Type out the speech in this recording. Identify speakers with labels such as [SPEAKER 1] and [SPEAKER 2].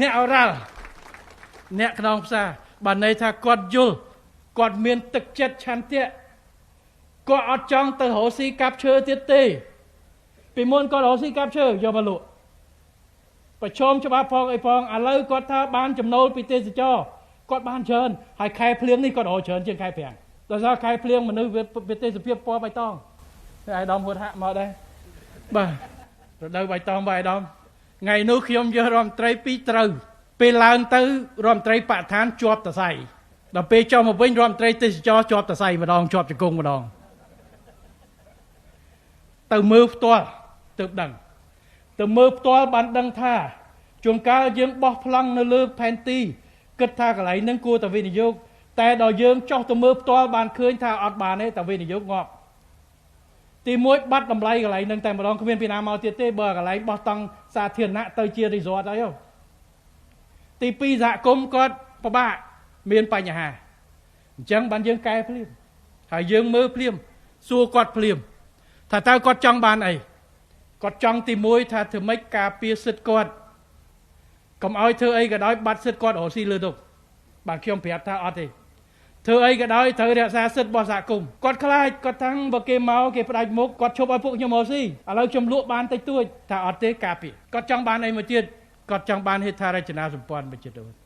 [SPEAKER 1] អ្នកអរ៉ាល់អ្នកខ្នងផ្សារបានន័យថាគាត់យល់គាត់មានទឹកចិត្តឆន្ទៈគាត់អត់ចង់ទៅរកស៊ីកាប់ឈើទៀតទេពីមុនគាត់រកស៊ីកាប់ឈើយកមកលក់ប្រឈមច្បាប់ផងអីផងឥឡូវគាត់ថាបានចំណូលពីទេសចរគាត់បានច្រើនហើយខែភ្លៀងនេះគាត់រកច្រើនជាងខែប្រាំងដោយសារខែភ្លៀងមនុស្សវាទេសភាពពណ៌បៃតងអាយដាមហួតហាក់មកដែរបាទរដូវបៃតងបាទអាយដាមថ្ងៃនោះខ្ញុំយករដ្ឋមន្ត្រីពីរត្រូវពេលឡើងទៅរដ្ឋមន្ត្រីបរិស្ថានជាប់តសៃដល់ពេលចុះមកវិញរដ្ឋមន្ត្រីទេសចរជាប់តសៃម្ដងជាប់ជង្គង់ម្ដងទៅមើលផ្ទាល់ទើបដឹងទៅមើលផ្ទាល់បានដឹងថាជួនកាលយើងបោះប្លង់នៅលើផែនទីគិតថាកន្លែងហ្នឹងគួរតែវិនិយោគតែដល់យើងចុះទៅមើលផ្ទាល់បានឃើញថាអត់បានទេតែវិនិយោគងាប់ទី1បាត់តម្លៃកន្លែងហ្នឹងតែម្ដងគ្មានពីណាមកទៀតទេបើកន្លែងបោះតង់សាធារណៈទៅជារីសតហើយទី2សហគមន៍គាត់ពិបាកមានបញ្ហាអញ្ចឹងបានយើងកែភ្លាមហើយយើងមើលភ្លាមសួរគាត់ភ្លាមថាតើគាត់ចង់បានអីគាត់ចង់ទី1ថាធ្វើម៉េចការពារសិទ្ធិគាត់កុំឲ្យធ្វើអីក៏ដោយបាត់សិទ្ធិគាត់រកស៊ីលើនោះបាទខ្ញុំប្រាប់ថាអត់ទេធ្វើអីក៏ដោយត្រូវរក្សាសិទ្ធិរបស់សហគមន៍គាត់ខ្លាចគាត់ថាំងបើគេមកគេផ្ដាច់មុខគាត់ឈប់ឲ្យពួកខ្ញុំរកស៊ីឥឡូវខ្ញុំលក់បានតិចតួចថាអត់ទេការពារគាត់ចង់បានអីមួយទៀតគាត់ចង់បានហេដ្ឋារចនាសម្ព័ន្ធមួយជាតិ